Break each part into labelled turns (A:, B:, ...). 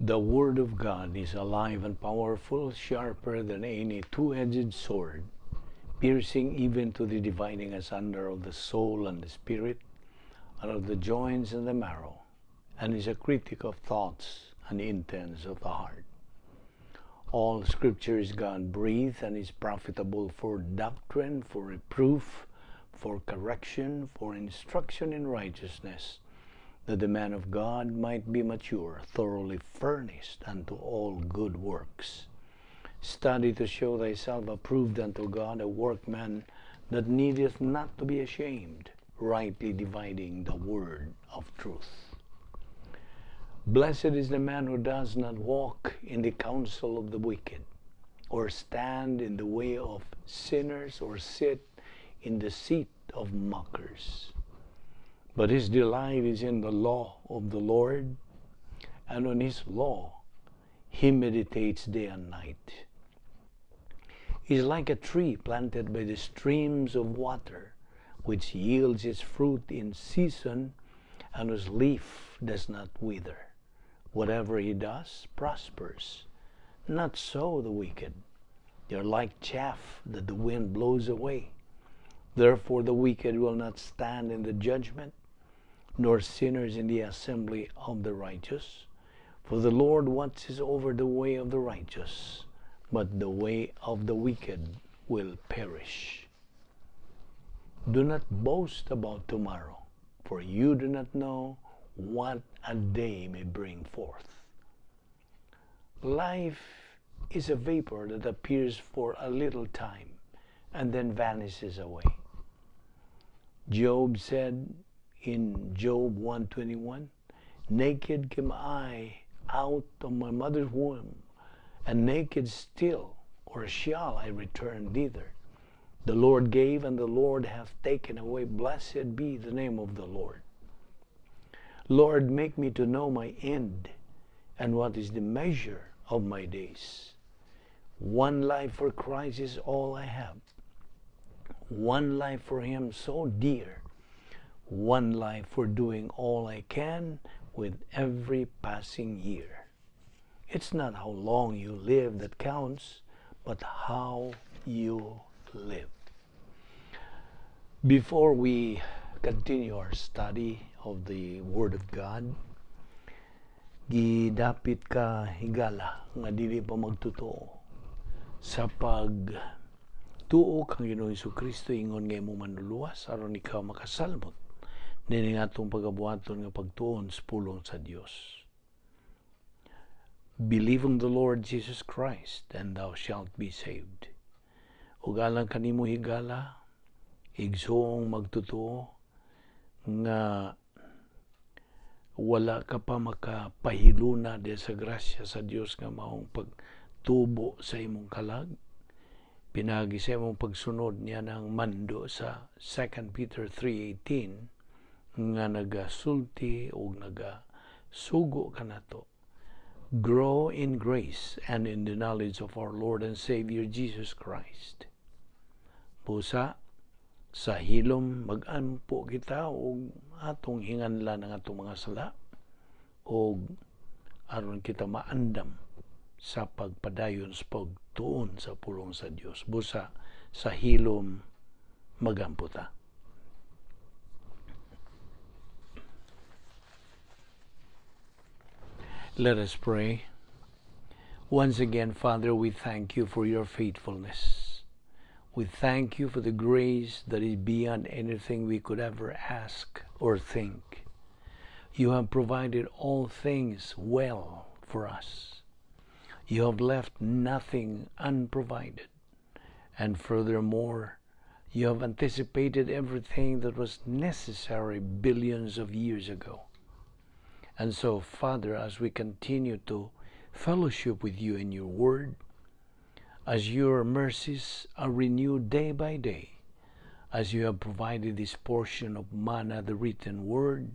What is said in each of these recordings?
A: The Word of God is alive and powerful, sharper than any two-edged sword, piercing even to the dividing asunder of the soul and the spirit, and of the joints and the marrow, and is a critic of thoughts and intents of the heart. All Scripture is God-breathed and is profitable for doctrine, for reproof, for correction, for instruction in righteousness, that the man of God might be mature, thoroughly furnished unto all good works. Study to show thyself approved unto God, a workman that needeth not to be ashamed, rightly dividing the word of truth. Blessed is the man who does not walk in the counsel of the wicked, or stand in the way of sinners, or sit in the seat of mockers. But his delight is in the law of the Lord, and on his law he meditates day and night. He is like a tree planted by the streams of water, which yields its fruit in season, and whose leaf does not wither. Whatever he does prospers. Not so the wicked. They are like chaff that the wind blows away. Therefore the wicked will not stand in the judgment, nor sinners in the assembly of the righteous. For the Lord watches over the way of the righteous, but the way of the wicked will perish. Do not boast about tomorrow, for you do not know what a day may bring forth. Life is a vapor that appears for a little time and then vanishes away. Job said in Job 1:21, "Naked came I out of my mother's womb, and naked still, or shall I return thither. The Lord gave, and the Lord hath taken away. Blessed be the name of the Lord. Lord, make me to know my end, and what is the measure of my days. One life for Christ is all I have. One life for Him so dear. One life for doing all I can with every passing year. It's not how long you live that counts, but how you live." Before we continue our study of the Word of God, gidapit ka, higala, nga dili pa magtotoo sa pag tuo kang Ginoong Kristo ingon nga imong manluluwas aron ikaw makasalmot nining atong pagabuhaton nga pagtuon sa pulong sa Dios. Believe on the Lord Jesus Christ and thou shalt be saved. Ug alang kanimo, higala, igsoong magtotoo nga wala ka pa makapahiluna di sa grasya sa Dios nga maong pagtubo sa imong kalag pinagi sa imong pagsunod niya ng mando sa 2 Peter 3:18 nga nagasulti o nagasugo kanato: "Grow in grace and in the knowledge of our Lord and Savior Jesus Christ." Busa sa hilom magampo kita og atong hinganlan ang atong mga sala og aron kita maandam sa pagpadayon sa pagtuon sa pulong sa Dios. Busa sa hilom magampo ta. Let us pray. Once again, Father, we thank you for your faithfulness. We thank you for the grace that is beyond anything we could ever ask or think. You have provided all things well for us. You have left nothing unprovided. And furthermore, you have anticipated everything that was necessary billions of years ago. And so, Father, as we continue to fellowship with you in your word, as your mercies are renewed day by day, as you have provided this portion of manna, the written word,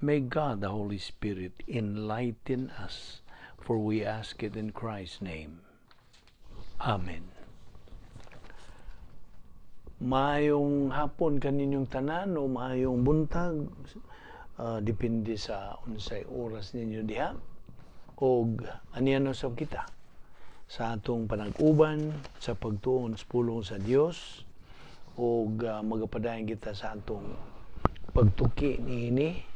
A: may God the Holy Spirit enlighten us, for we ask it in Christ's name. Amen. Maayong hapon kaninyong tanan o maayong buntag, depende sa unsay oras ninyo diha. Og aniya na sab kita sa atong panag-uban sa pagtuon sa pulong sa Dios og magapadayon kita sa atong pagtuki niini.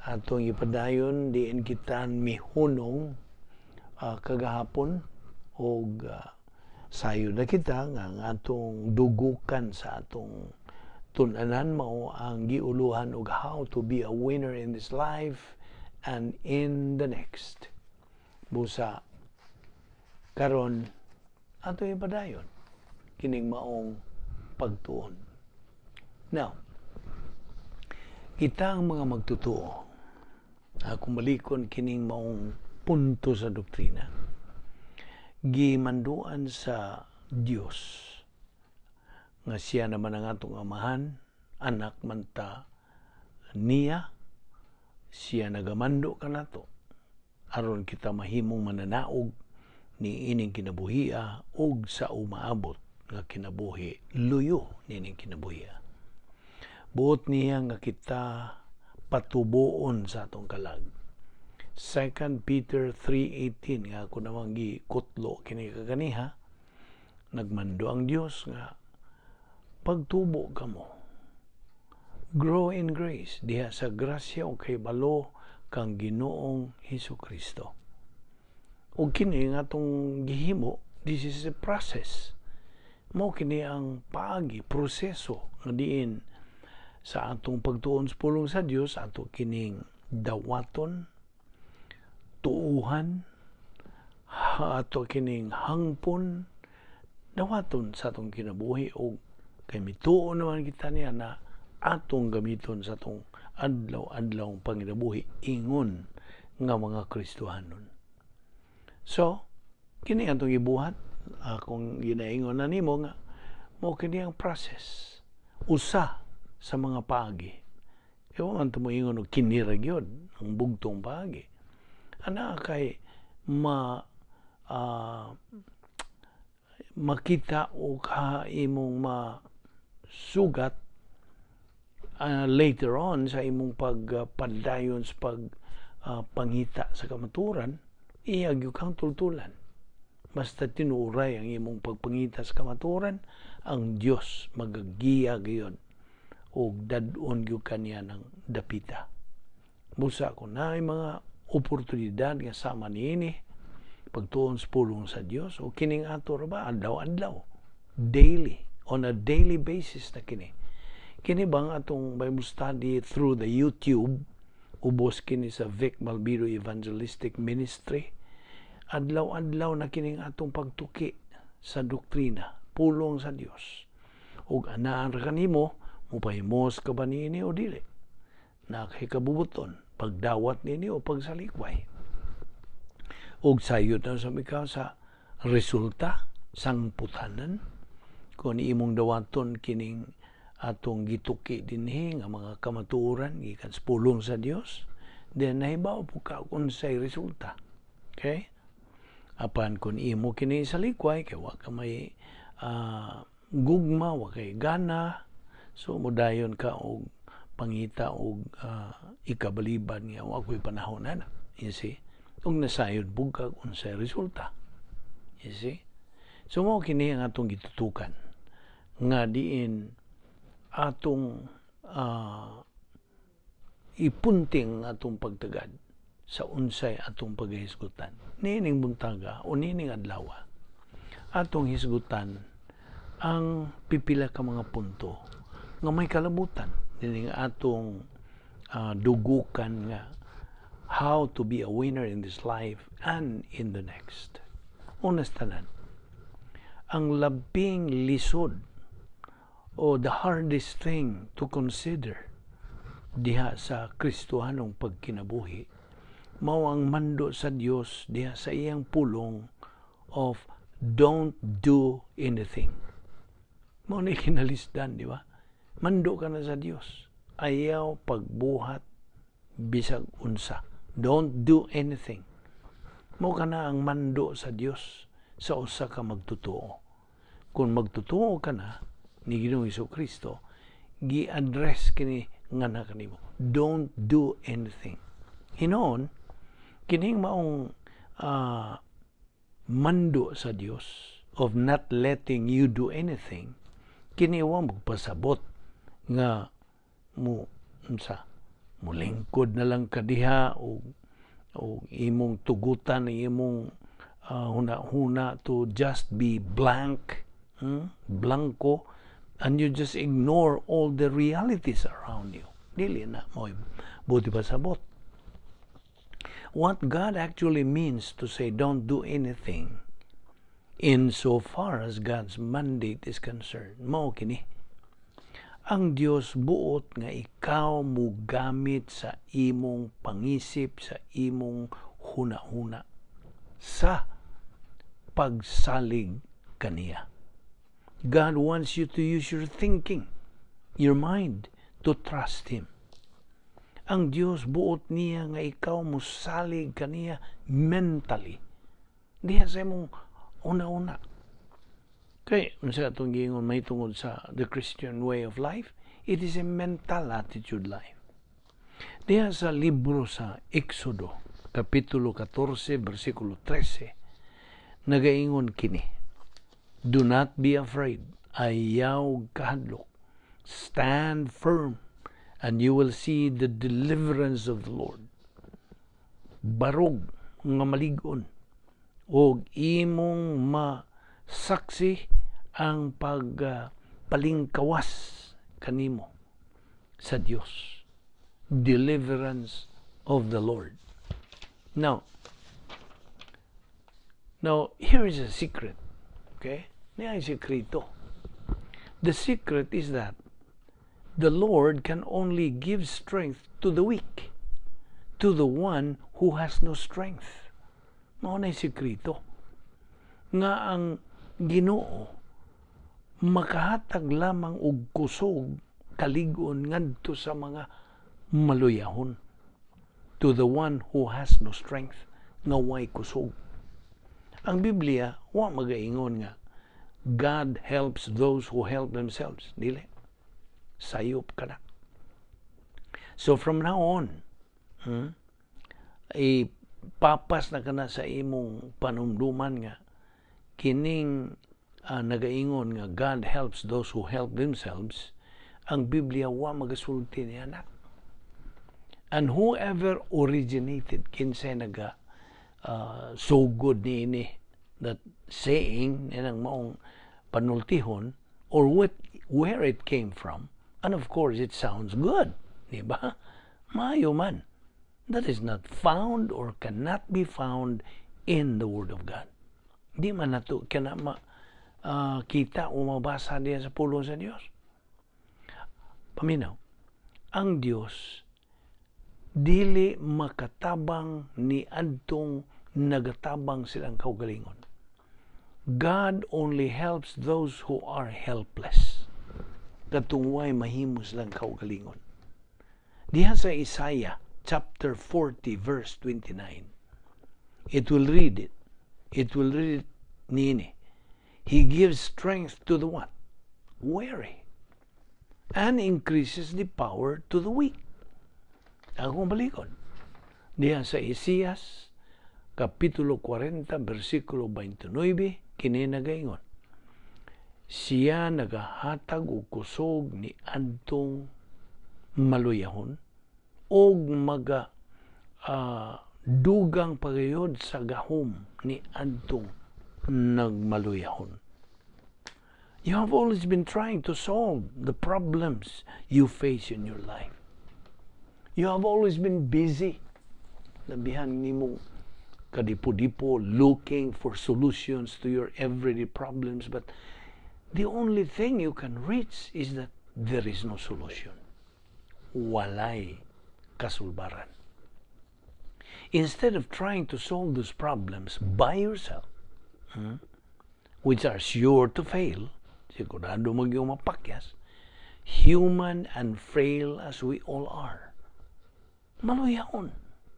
A: Atong ipadayon diin kita mihunong kagahapon og sayo na kita nga ang atong dugukan sa atong tun-anan mao ang giuluhan og how to be a winner in this life and in the next. Busa karon atong ipadayon kining maong pagtuon. Now, kita ang mga magtotoo, kung balikon kining maong punto sa doktrina, gimanduan sa Dios nga siya naman ang atong Amahan, anak man ta niya, siya nagamando kanato aron kita mahimong mananaog ni ining kinabuhia ug sa umaabot nga kinabuhi luyo niining kinabuhia. Buot niya nga kita patubuon sa atong kalag. 2 Peter 3:18 nga ako namang gikutlo kini kaganiha, nagmando ang Dios nga pagtubo kamo, grow in grace, diha sa grasya o kahibalo kang Ginoong Hesus Kristo. Ug kini nga atong gihimo, this is a process. Mao kini ang paagi, proseso nga diin sa atong pagtuon sa pulong sa Dios, ato kining dawaton, tuuhan, ato kining hangpon, dawaton sa atong kinabuhi og kay mituo naman kita niya na atong gamiton sa atong adlaw-adlaw panginabuhi ingon nga mga Kristohanon. So, kini atong gibuhat, akong ginaingon na nimo nga mao kini ang process. Usa sa mga paagi. Kaya man moingon og kini ra gyud ang bugtong paagi. Ana kay ma makita o ka imong masugat later on sa imong pagpadayon sa pag pangita sa kamaturan, iya gyud kang tultulan. Basta tinuray ang imong pagpangita sa kamaturan, ang Dios magagiya gyud og dad-on gyud kaniya ng dapita. Busa kung naay mga oportunidad nga sama niini pagtuon sa pulong sa Dios o kining ato ra ba adlaw-adlaw, daily, on a daily basis na kini. Kini bang atong Bible study through the YouTube, ubos kini sa Vic Malbido Evangelistic Ministry, adlaw-adlaw na kining atong pagtuki sa doktrina, pulong sa Dios. Ug anaan ra kanimo, mupahimos ka ba niini o dili? Naa kay kabubuton, pagdawat niini o pagsalikway. Ug sayod na sa ikaw sa resulta sang putanan kung imong dawaton kining atong gituki dinhi nga mga kamatuoran gikan sa pulong sa Dios, then nahibaw po ka unsay resulta. Okay? Apan kung imo kini salikway kay wa ka may gugma, wa kay gana, so modayon ka og pangita og ikabaliban nga wa ko'y panahon ana. You see? Ug nasayod pud ka unsay resulta. You see? So mao kini ang atong gitutukan nga diin atong ipunting atong pagtagad sa unsay atong paghisgutan. Niining buntaga o niining adlaw, atong hisgutan ang pipila ka mga punto nga may kalabutan niining atong dugukan nga how to be a winner in this life and in the next. Unas tanan, ang labing lisod o the hardest thing to consider diha sa Kristohanong pagkinabuhi mao ang mando sa Dios diha sa iyang pulong of don't do anything. Mao ni kinalisdan, di ba? Mando ka na sa Dios. Ayaw pagbuhat bisag unsa. Don't do anything. Mao kana ang mando sa Dios sa usa ka magtotoo. Kung magtotoo ka na ni Ginoong Kristo, gi-address kini nga na kanimo. Don't do anything. Hinoon, Kining maong mando sa Dios of not letting you do anything, kini wa magpasabot nga mo unsa, mulingkod na lang ka diha o imong tugutan imong huna-huna to just be blank, Blanco, and you just ignore all the realities around you. Dili na mo buot ipasabot. What God actually means to say don't do anything insofar as God's mandate is concerned, mao kini: Ang Dios buot nga ikaw mugamit sa imong pangisip, sa imong huna-huna sa pagsalig kaniya. God wants you to use your thinking, your mind, to trust Him. Ang Dios buot niya nga ikaw musalig kaniya mentally. Diha sa imong una-una. Kay unsa atong giingon mahitungod sa the Christian way of life? It is a mental attitude life. Diha sa libro sa Exodo, Kapitulo 14, versikulo 13, nagaingon kini: "Do not be afraid, ayaw kahadlok. Stand firm, and you will see the deliverance of the Lord." Barog nga malig-on, og imong masaksi ang pagpalingkawas kanimo sa Dios. Deliverance of the Lord. Now here is a secret. Okay? Niya ay sekreto. The secret is that the Lord can only give strength to the weak, to the one who has no strength. Mao na sekreto. Nga ang Ginoo makahatag lamang og kusog, kalig-on ngadto sa mga maluyahon, to the one who has no strength, nga way kusog. Ang Biblia wa magaingon nga God helps those who help themselves. Dili. Sayop ka na. So from now on, ipapas na kana sa imong panumduman nga kining nagaingon nga God helps those who help themselves, ang Biblia wa magasulti niya na. And whoever originated, kinsay naga sugod niini, that saying, ang maong panultihon, or what, where it came from, and of course it sounds good, di ba? Maayo man. That is not found or cannot be found in the Word of God. Di man nato kana ma kita o mabasa diya sa pulong sa Dios. Paminaw, ang Dios dili makatabang ni adtong nagatabang silang kaugalingon. God only helps those who are helpless. Katong way mahimo silang kaugalingon. Diha sa Isaiah chapter 40 verse 29. It will read it. It will read it niini: "He gives strength to the what? Weary. And increases the power to the weak." Akong balikon. Diha sa Isaias, Kapitulo 40, versikulo 29, kini nagaingon: "Siya nagahatag og kusog ni adtong maluyahon og maga dugang pagayod sa gahom ni adtong nagmaluyahon." You have always been trying to solve the problems you face in your life. You have always been busy. Labihan nimo kadipo-dipo looking for solutions to your everyday problems, but the only thing you can reach is that there is no solution. Walay kasulbaran. Instead of trying to solve those problems by yourself, which are sure to fail, sigurado magyung mapakyas, human and frail as we all are, maluyahon.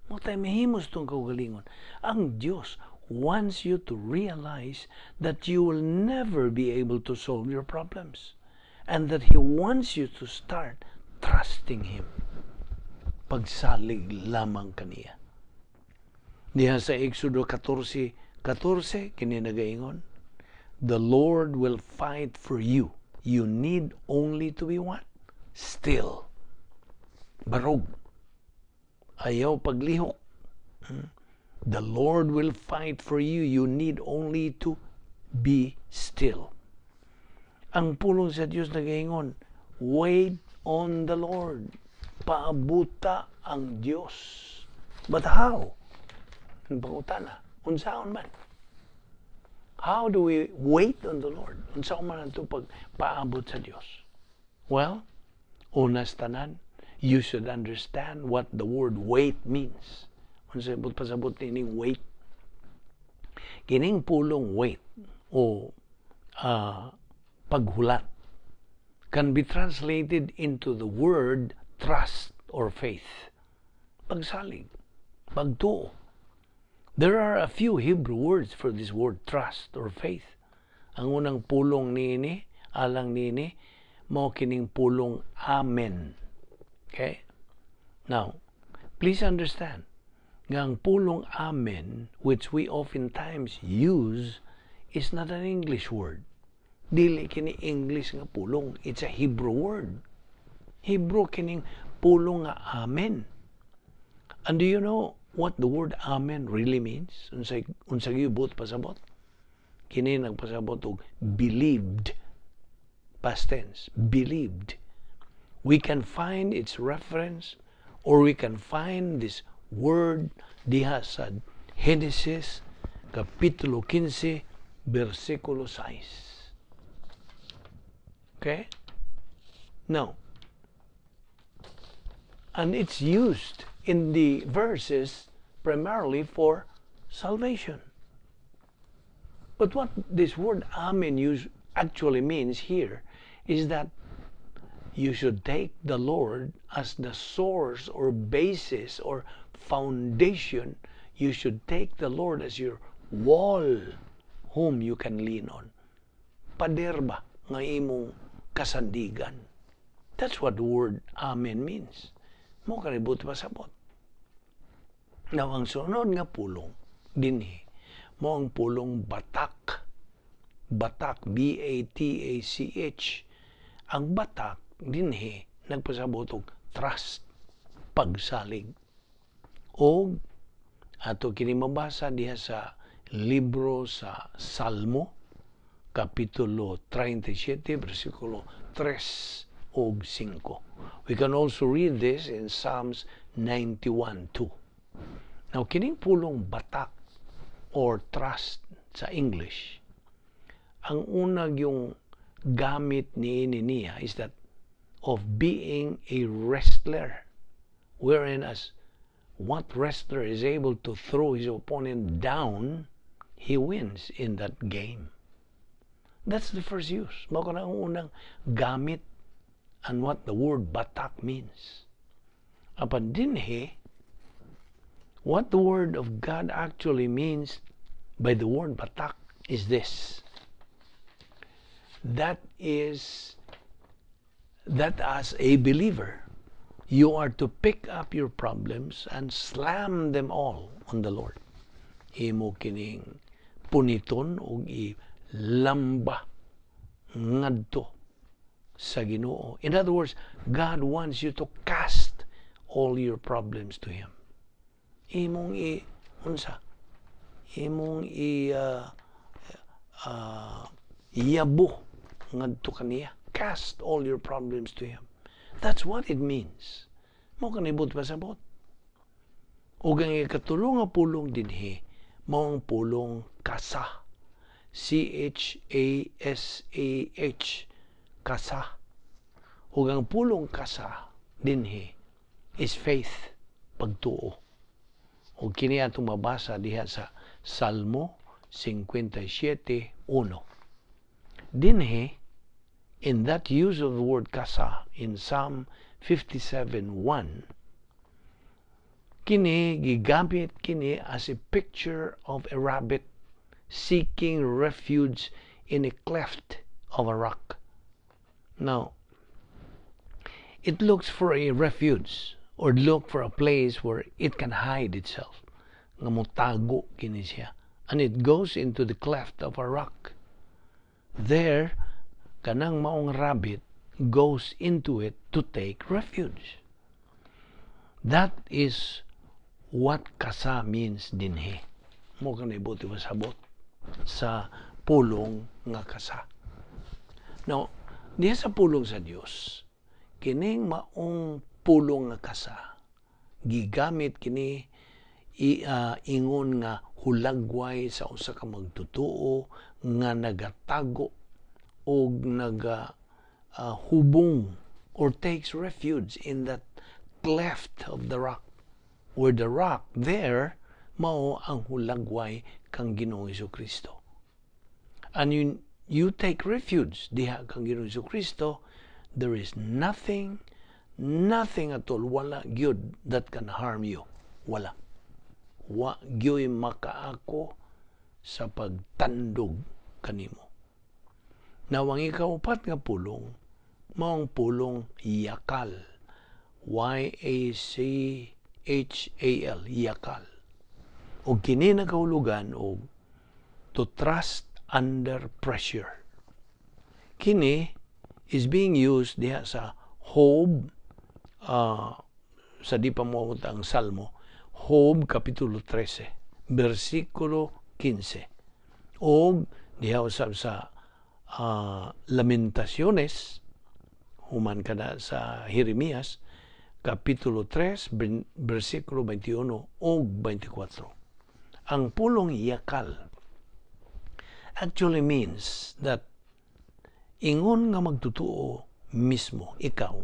A: Mao tay mahimos atong kaugalingon. Ang Dios wants you to realize that you will never be able to solve your problems and that He wants you to start trusting Him. Pagsalig lamang kaniya. Diha sa Exodo 14:14, kini nagaingon, "The Lord will fight for you. You need only to be" what? "Still." Barog. Ayaw paglihok. The Lord will fight for you. You need only to be still. Ang pulong sa Dios nagaingon, "Wait on the Lord." Paabuta ang Dios. But how? Ang pangutana, unsaon man? How do we wait on the Lord? Unsaon man ato pagpaabot sa Dios? Well, una sa tanan, you should understand what the word "wait" means. Unsa ibot pasabot nining "wait"? Kining pulong "wait" o paghulat can be translated into the word "trust" or "faith." Pagsalig, pagtuo. There are a few Hebrew words for this word "trust" or "faith." Ang unang pulong niini, alang niini, mao kining pulong "amen." Okay? Now, please understand nga ang pulong "amen," which we oftentimes use, is not an English word. Dili kini English nga pulong. It's a Hebrew word. Hebrew kining pulong nga "amen." And do you know what the word "amen" really means? Unsay gibot pasabot? Kini nagpasabot og "believed." Past tense, "believed." We can find its reference or we can find this word diha sa Genesis Kapitulo 15, versikulo 6. Okay? Now, and it's used in the verses primarily for salvation. But what this word "amen" use actually means here is that you should take the Lord as the source or basis or foundation. You should take the Lord as your wall whom you can lean on. Pader ba nga imong kasandigan. That's what the word "amen" means. Mao kani buot pasabot. Now, ang sunod nga pulong dinhi, mao ang pulong "batak." Batak, B-A-T-A-C-H. Ang "batak" dinhi nagpasabot og "trust," pagsalig. Og ato kini mabasa diha sa libro sa Salmo, Kapitulo 37, versikulo 3 og 5. We can also read this in Psalms 91:2. Now, kining pulong "batak" or "trust" sa English, ang unag yung gamit ni niya is that of being a wrestler, wherein as what wrestler is able to throw his opponent down, he wins in that game. That's the first use. Mao kana ang unang gamit and what the word "batak" means. Apan dinhi, what the word of God actually means by the word "batak" is this. That is that as a believer, you are to pick up your problems and slam them all on the Lord. Imo kining puniton og ilamba ngadto sa Ginoo. In other words, God wants you to cast all your problems to Him. Imong i unsa? Imong i yabo ngadto kaniya. Cast all your problems to Him. That's what it means. Mao kani buot pasabot. Ug ang ikatulo nga pulong dinhi mao ang pulong "chasah." C-H-A-S-A-H. Chasah. Ug ang pulong "chasah" dinhi is "faith," pagtuo. Ug kini atong mabasa diha sa Salmo 57:1. Dinhi, in that use of the word "chasah" in Psalm 57:1, kini gigamit kini as a picture of a rabbit seeking refuge in a cleft of a rock. Now, it looks for a refuge or look for a place where it can hide itself. Nga motago kini siya. And it goes into the cleft of a rock. There, kanang maong rabbit goes into it to take refuge. That is what kasa means dinhi. Mao kanay buot ipasabot sa pulong nga kasa. Now, diha sa pulong sa Dios, kining maong pulong nga kasa, gigamit kini ingon nga hulagway sa usa ka magtutuo nga nagatago og naga hubong or takes refuge in that cleft of the rock, where the rock there mao ang hulagway kang Ginoong Kristo. And you take refuge diha kang Ginoong Kristo, there is nothing, nothing at all, wala gyud that can harm you. Wala. Wa gyoy makaako sa pagtandog kanimo. Now, ang ikaupat nga pulong, mao ang pulong yakal. YACHAL, yakal. O kini nakahulugan og to trust under pressure. Kini is being used diha sa Job, sa di pa mo ang Salmo, Job Kapitulo 13, versikulo 15. O diha usab sa Lamentaciones, human kada sa Jeremias, Kapitulo 3, versikulo 21 o 24. Ang pulong yakal actually means that ingon nga magtutuo mismo ikaw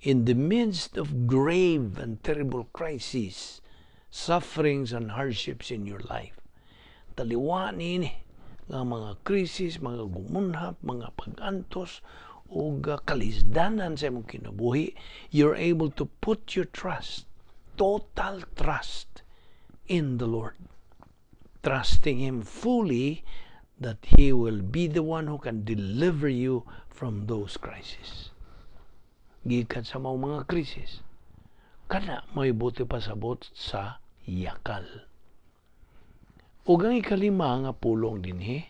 A: in the midst of grave and terrible crises, sufferings and hardships in your life. Taliwa niini nga mga krisis, mga gumunhap, mga pag-antos ug kalisdanan sa imong kinabuhi, you're able to put your trust, total trust in the Lord. Trusting Him fully that He will be the one who can deliver you from those crises. Gikan sa mga krisis, kana may buot ipasabot sa yakal. Ug ang ikalima nga pulong dinhi,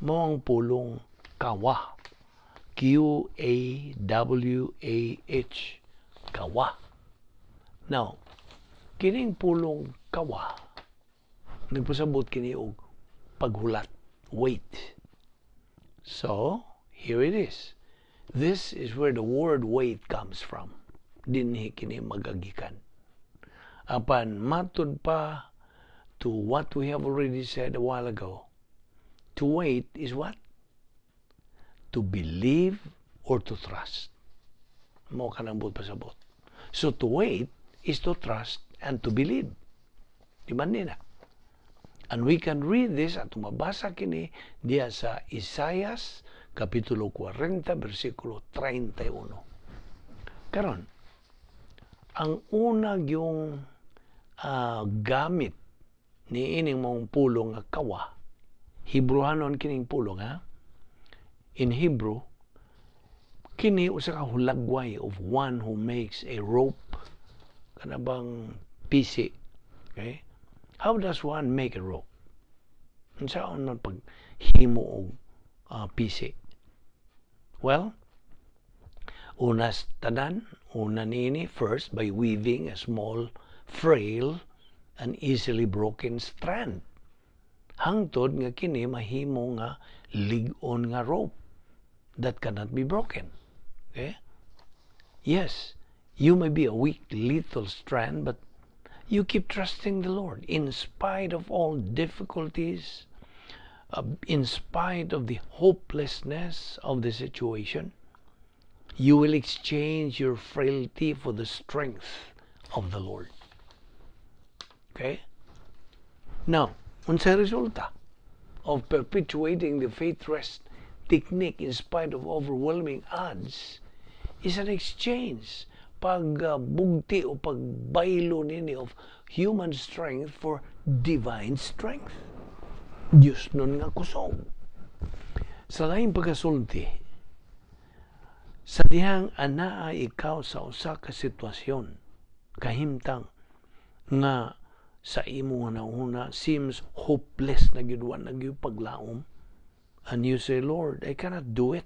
A: mao ang pulong kawah. QAWAH. Kawah. Now, kining pulong kawah, nagpasabot kini og paghulat. Wait. So, here it is. This is where the word "wait" comes from. Dinhi kini magagikan. Apan matud pa to what we have already said a while ago, to wait is what? To believe or to trust. Mao kanang buot pasabot. So to wait is to trust and to believe. Di ba nina? And we can read this at mabasa kini diya sa Isaias Kapitulo 40 versikulo 31. Karon, ang una yung gamit ni ining maong pulong nga kawah, Hebrewanon kining pulong, ha. In Hebrew, kini usa ka hulagway of one who makes a rope, kana bang pisi. Okay? How does one make a rope? Unsaon man paghimo og pisi? Well, unas tanan, una niini first by weaving a small, frail, and easily broken strand. Hangtod nga kini mahimo nga lig-on nga rope that cannot be broken. Okay? Yes, you may be a weak little strand, but you keep trusting the Lord in spite of all difficulties, in spite of the hopelessness of the situation. You will exchange your frailty for the strength of the Lord. Okay? Now, unsay resulta of perpetuating the faith rest technique in spite of overwhelming odds is an exchange, pagbugti o pagbaylo nini of human strength for divine strength. Diyos nun nga kusog. Sa laing pagkasulti, sa dihang anaa ikaw sa usa ka sitwasyon, kahimtang nga Sa imong hunahuna seems hopeless na gyud, wa na gyud paglaom. And you say, "Lord, I cannot do it.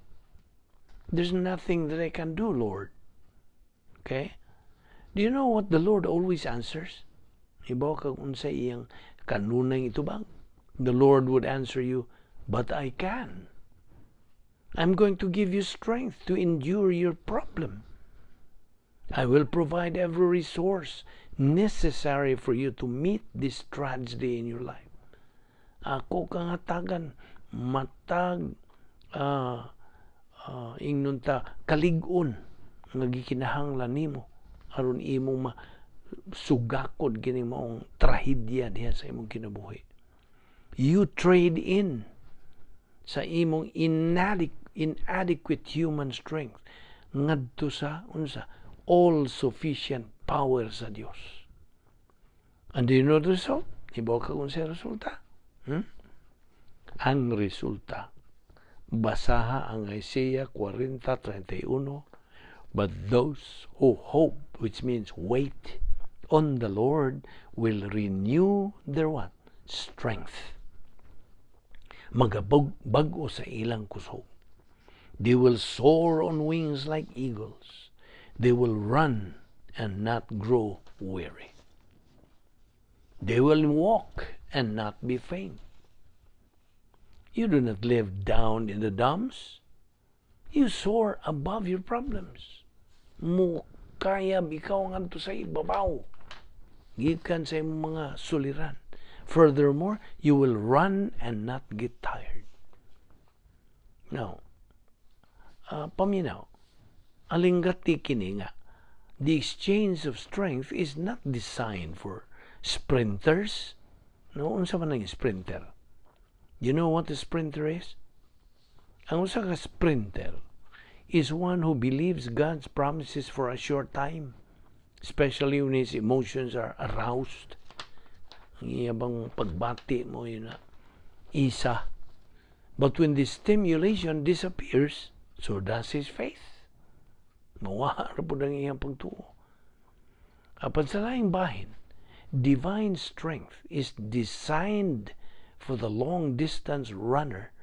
A: There's nothing that I can do, Lord." Okay? Do you know what the Lord always answers? Hibaw kag unsa iyang kanunay itubag? The Lord would answer you, "But I can. I'm going to give you strength to endure your problem. I will provide every resource necessary for you to meet this tragedy in your life. Ako kang hatagan matag ingnon ta kalig-on nga gikinahanglan nimo aron imong masugakod kini maong trahedya diha sa imong kinabuhi." You trade in sa imong inadequate human strength ngadto sa unsa? All sufficient power sa Dios. And do you know the result? Hibaw ka kung sa resulta? Ang resulta, basaha ang Isaiah 40:31, "But those who hope," which means wait, "on the Lord will renew their" what? "Strength." Magabag-o sa ilang kusog. "They will soar on wings like eagles. They will run and not grow weary. They will walk and not be faint." You do not live down in the dumps. You soar above your problems. Mukayab ikaw ngadto sa ibabaw gikan sa imong mga suliran. Furthermore, you will run and not get tired. Now, paminaw, alingati kini nga, the exchange of strength is not designed for sprinters. No, unsa man ang sprinter? You know what a sprinter is? Ang usa ka sprinter is one who believes God's promises for a short time, especially when his emotions are aroused. Ang iya bang pagbati mo yun na isa. But when the stimulation disappears, so does his faith. Mawa ra pud ang iyang pagtuo. Apan sa laing bahin, divine strength is designed for the long distance runner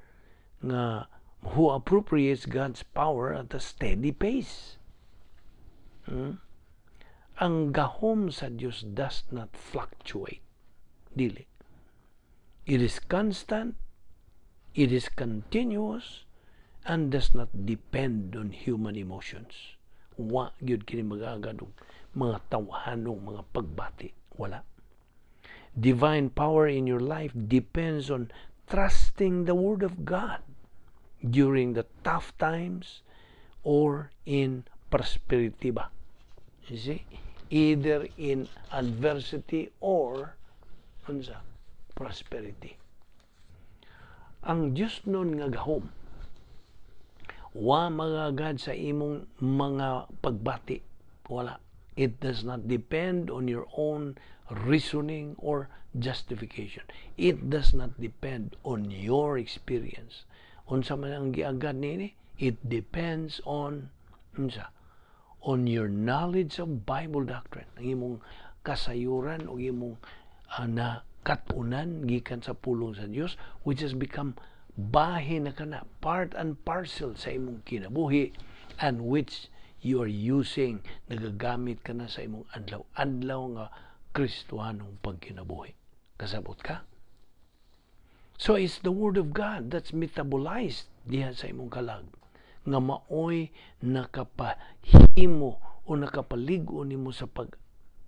A: nga who appropriates God's power at a steady pace. Ang gahom sa Dios does not fluctuate. Dili. It is constant, it is continuous, and does not depend on human emotions. Wa gyud kini mag-agad og mga tawhanong mga pagbati. Wala. Divine power in your life depends on trusting the Word of God during the tough times or in prosperity ba? You see? Either in adversity or unsa? Prosperity. Ang Diyos nun nga gahom wa magagad sa imong mga pagbati. Wala. It does not depend on your own reasoning or justification. It does not depend on your experience. Unsa man ang giagad niini? It depends on unsa? On your knowledge of Bible doctrine. Ang imong kasayuran o imong na katunan gikan sa pulong sa Dios, which has become bahin na kana, part and parcel sa imong kinabuhi, and which you are using, nagagamit ka na sa imong adlaw-adlaw nga Kristohanong pagkinabuhi. Kasabot ka? So it's the Word of God that's metabolized diha sa imong kalag nga maoy nakapahimo o nakapalig-o nimo sa pag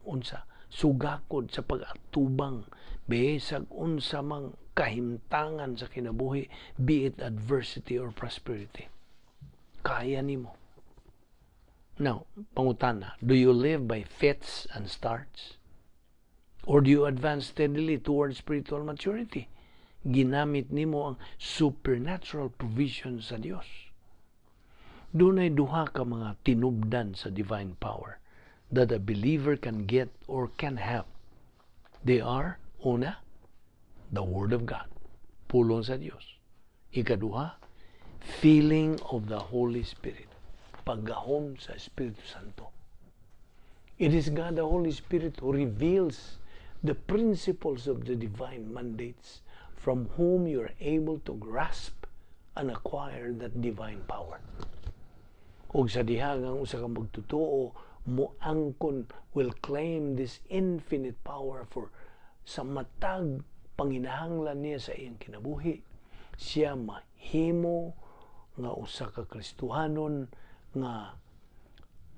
A: unsa sugakod sa pag-atubang bisag unsa mang kahimtangan sa kinabuhi, be it adversity or prosperity. Kaya nimo. Now, pangutana, do you live by fits and starts? Or do you advance steadily towards spiritual maturity? Ginamit nimo ang supernatural provision sa Dios. Dunay duha ka mga tinubdan sa divine power that a believer can get or can have. They are, una, the Word of God, pulong sa Dios. Ikaduha, filling of the Holy Spirit, paggahom sa Espiritu Santo. It is God the Holy Spirit who reveals the principles of the divine mandates from whom you are able to grasp and acquire that divine power. Og sa diha nga ang usa ka magtotoo moangkon, will claim this infinite power for sa matag panginahanglan niya sa iyang kinabuhi, siya mahimo nga usa ka Kristohanon nga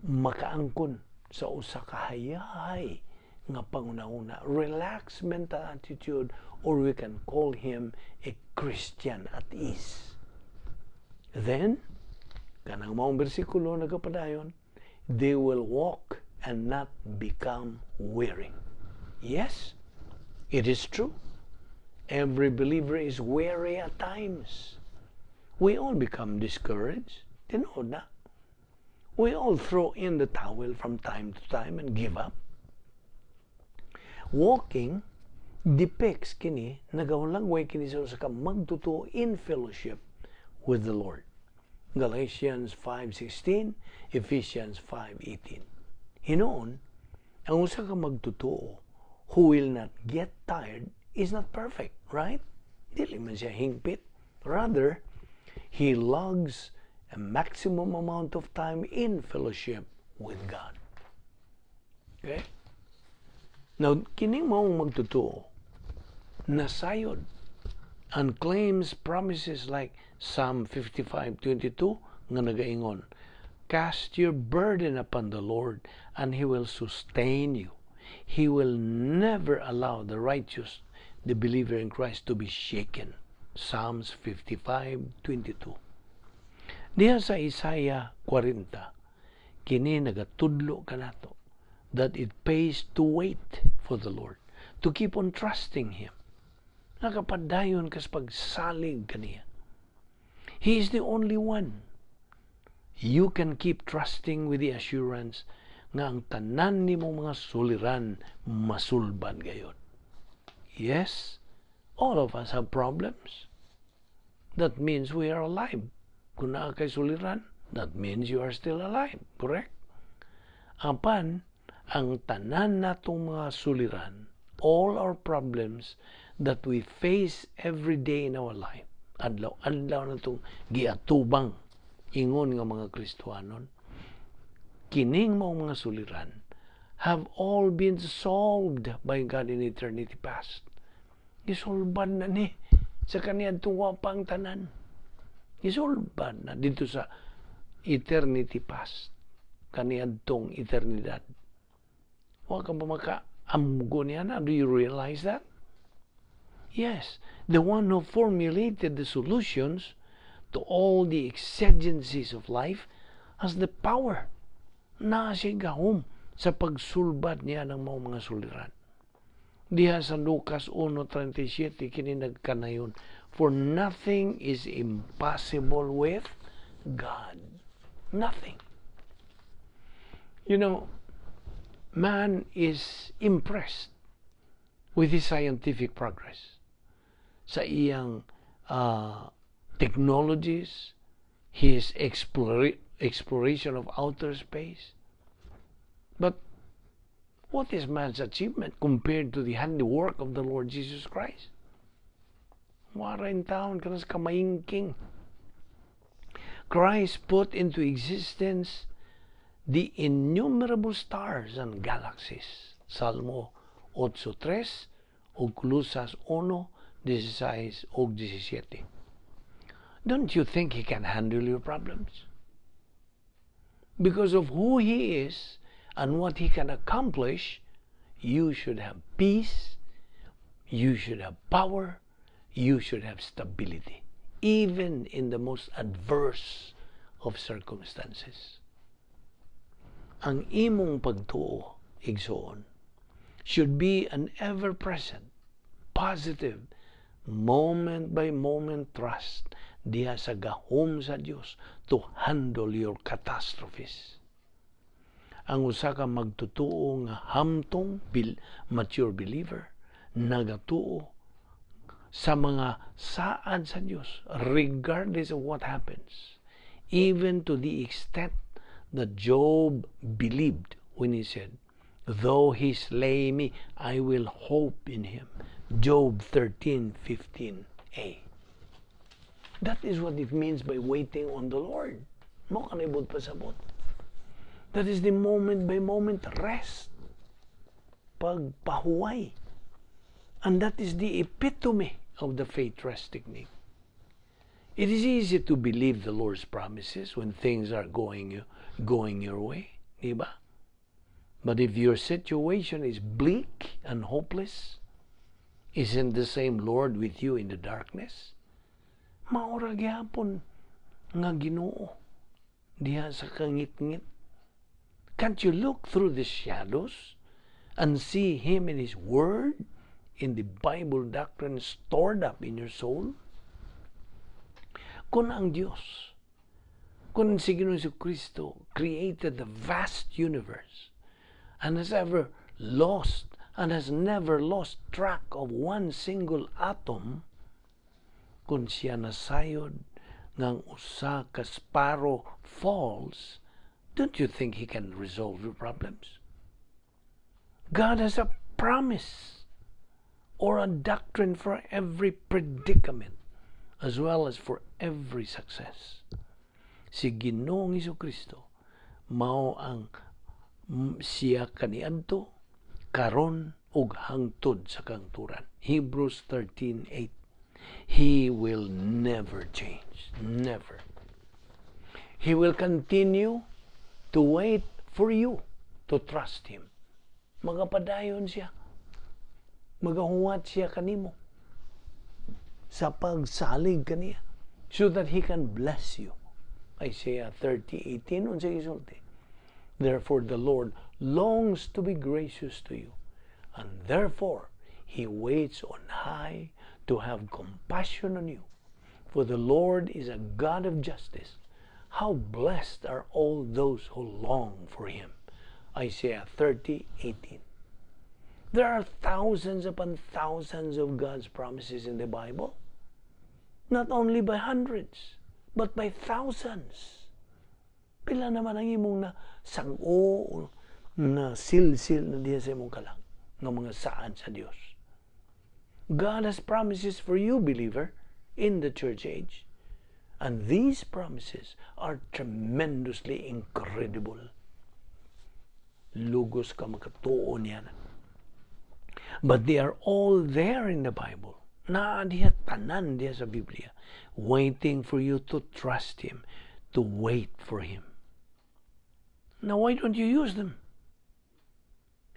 A: makaangkon sa usa ka hayahay nga panghunahuna, relaxed mental attitude, or we can call him a Christian at ease. Then kanang maong bersikulo nagapadayon, "They will walk and not become weary." Yes, it is true, every believer is weary at times. We all become discouraged, tinuod na. We all throw in the towel from time to time and give up. Walking depicts kini, nagahulagway kini sa usa ka magtotoo in fellowship with the Lord. Galatians 5:16, Ephesians 5:18. Hinuon, ang usa ka magtotoo who will not get tired is not perfect, right? Dili man siya hingpit. Rather, he logs a maximum amount of time in fellowship with God. Okay? Now, kining maong magtotoo, nasayod and claims promises like Psalm 55:22 nga nagaingon, "Cast your burden upon the Lord and He will sustain you. He will never allow the righteous, the believer in Christ, to be shaken." Psalms 55:22. Diha sa Isaiah 40, kini nagatudlo kanato that it pays to wait for the Lord, to keep on trusting Him. Nakapadayon kas pagsalig kaniya. He is the only one you can keep trusting with the assurance nga ang tanan nimong mga suliran masulbad gayod. Yes, all of us have problems. That means we are alive. Kung naa kay suliran, that means you are still alive. Correct? Apan, ang tanan natong mga suliran, all our problems that we face every day in our life, adlaw-adlaw natong giatubang ingon nga mga Kristohanon, kining maong mga suliran have all been solved by God in eternity past. Gisolban na ni sa kaniadtong wa pa ang tanan. Gisolban na dito sa eternity past. Kaniadtong eternidad. Wa ka ba makaamgo niya na? Do you realize that? Yes, the one who formulated the solutions to all the exigencies of life has the power, na siya gahom sa pagsulbad niya ng mga suliran. Diha sa Lucas 1:37, kini nagkanayon, "For nothing is impossible with God." Nothing. Man is impressed with his scientific progress. Sa iyang technologies, his exploration of outer space. But what is man's achievement compared to the handiwork of the Lord Jesus Christ? Wala intawon kana sa kamaingking. Christ put into existence the innumerable stars and galaxies. Salmo 8.3 o Colosas 1:16 o 17. Don't you think He can handle your problems? Because of who He is and what He can accomplish, you should have peace, you should have power, you should have stability, even in the most adverse of circumstances. Ang imong pagtuo, igsoon, should be an ever-present, positive, moment by moment trust diha sa gahom sa Dios to handle your catastrophes. Ang usa ka magtotoo nga hamtong mature believer nagatuo sa mga saad sa Dios regardless of what happens, even to the extent that Job believed when he said, Though he slay me, I will hope in him. Job 13:15a. That is what it means by waiting on the Lord. Mao kana'y buot pasabot. That is the moment by moment rest. Pagpahuway. And that is the epitome of the faith rest technique. It is easy to believe the Lord's promises when things are going your way, di ba? But if your situation is bleak and hopeless, isn't the same Lord with you in the darkness? Mao ra gihapon nga Ginoo diha sa kangitngit. Can't you look through the shadows and see Him in His Word, in the Bible doctrine stored up in your soul? Kung ang Diyos, kung si Ginoong Kristo created the vast universe and has never lost track of one single atom, kung siya nasayod ngang usa ka sparrow falls, don't you think He can resolve your problems? God has a promise or a doctrine for every predicament as well as for every success. Si Ginoong Kristo mao ang siya kaniadto, karon ug hangtod sa kangturan. Hebrews 13:8. He will never change. Never. He will continue to wait for you to trust Him. Magapadayon siya. Magahuwat siya kanimo sa pagsalig kaniya so that He can bless you. Isaiah 30:18, unsa gisulti? Therefore the Lord longs to be gracious to you, and therefore He waits on high to have compassion on you. For the Lord is a God of justice. How blessed are all those who long for Him. Isaiah 30:18. There are thousands upon thousands of God's promises in the Bible. Not only by hundreds, but by thousands. Pila naman ang imong na sang-o, na silsil na diya sa imong kalag ng mga saad sa Dios. God has promises for you, believer, in the church age. And these promises are tremendously incredible. Lugos ka makatuo niya. But they are all there in the Bible. Naa diha tanan diha sa Biblia, waiting for you to trust Him, to wait for Him. Now, why don't you use them?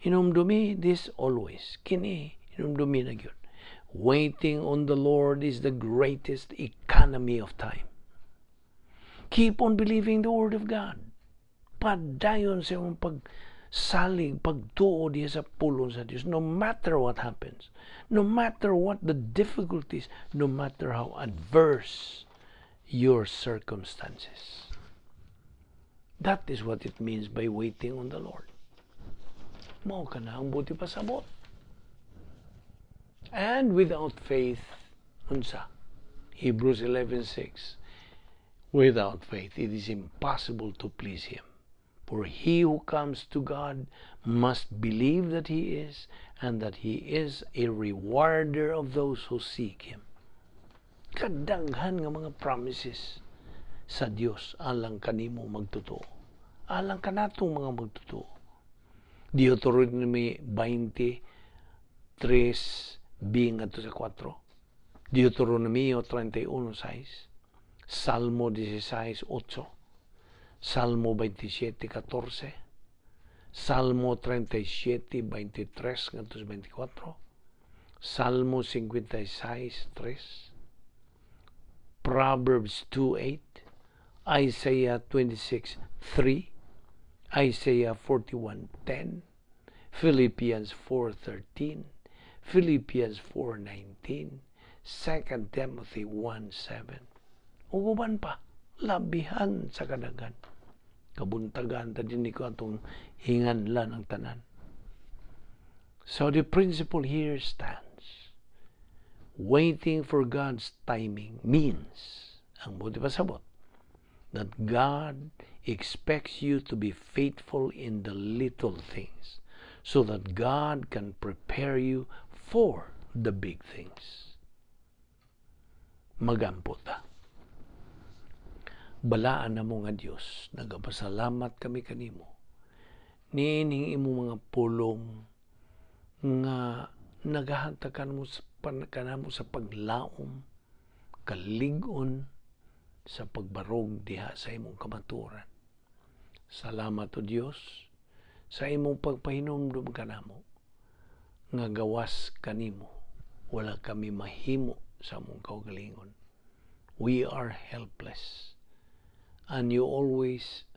A: Hinumdumi this always. Kini, hinumdumi na gyud. Waiting on the Lord is the greatest economy of time. Keep on believing the Word of God. Padayon sa imong pagsalig, pagtuo diha sa pulong sa Dios, no matter what happens, no matter what the difficulties, no matter how adverse your circumstances. That is what it means by waiting on the Lord. Mao kana ang buot pasabot. And without faith, unsa? Hebrews 11:6. Without faith, it is impossible to please Him. For he who comes to God must believe that He is, and that He is a rewarder of those who seek Him. Kadaghan nga mga promises sa Dios alang kanimo magtotoo. Alang kanatong mga magtotoo. Deuteronomy 23 B ngadto sa 4. Deuteronomio 31:6. Salmo 16:8. Salmo 27:14. Salmo 37:23 ngadto sa 24. Salmo 56:3. Proverbs 2:8, Isaiah 26:3, Isaiah 41:10, Philippians 4:13, Philippians 4:19, 2 Timothy 1:7. Ug uban pa, labihan sa kadaghan. Kabuntagan ta din ko atong hinganlan ang tanan. So the principle here stands. Waiting for God's timing means, ang buot pasabot, that God expects you to be faithful in the little things. so that God can prepare you for the big things. Magampo ta. Balaan namo nga Dios, nagapasalamat kami kanimo niining imong mga pulong nga nagahatag kanamo sa, kanamo sa paglaom, kalig-on sa pagbarog diha sa imong kamatuoran. Salamat, O Dios, sa imong pagpahinumdum kanamo nga gawas kanimo wala kami mahimo sa among kaugalingon. We are helpless. And you always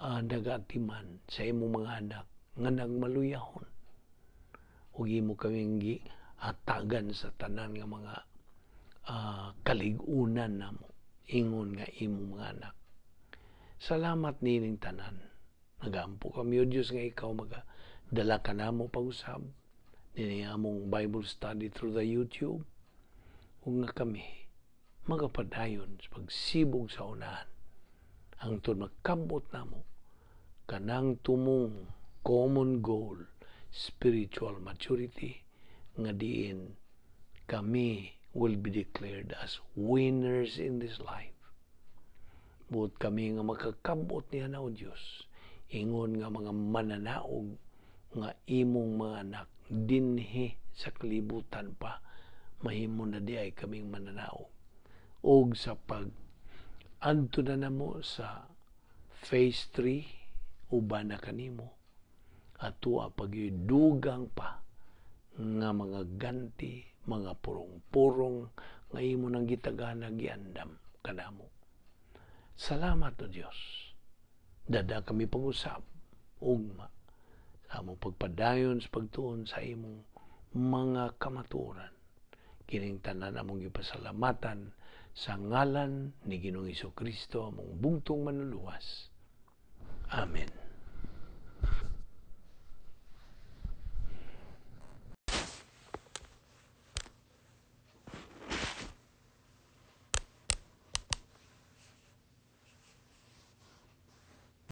A: nagatiman sa imong mga anak nga nagmaluyahon. Ug imo kaming hatagan sa tanan nga mga kalig-unan namo ingon nga imong mga anak. Salamat nining tanan. Nagampo kami, O Diyos, nga ikaw magadala kanamo pag-usab nini among Bible study through the YouTube ug nga kami magapadayon sa pagsibog sa unahan hangtod makabot namo kanang tumong common goal, spiritual maturity, nga diin kami will be declared as winners in this life. Buot kami nga makakabot niya na, O Diyos, ingon nga mga mananaog nga imong mga anak dinhi sa kalibutan pa, mahimo na diay kaming mananaog. Og sa pag adto na namo sa phase 3 uban na kanimo, atua dugang pa nga mga ganti, mga purong-purong nga imo nang gitagana, giandam kanamo. Salamat, O Dios. Dada kami pag-usab ugma sa among pagpadayon sa pagtuon sa imong mga kamatuoran. Kining tanan among gipasalamatan sa ngalan ni Ginoong Kristo, among bugtong Manluluwas. Amen.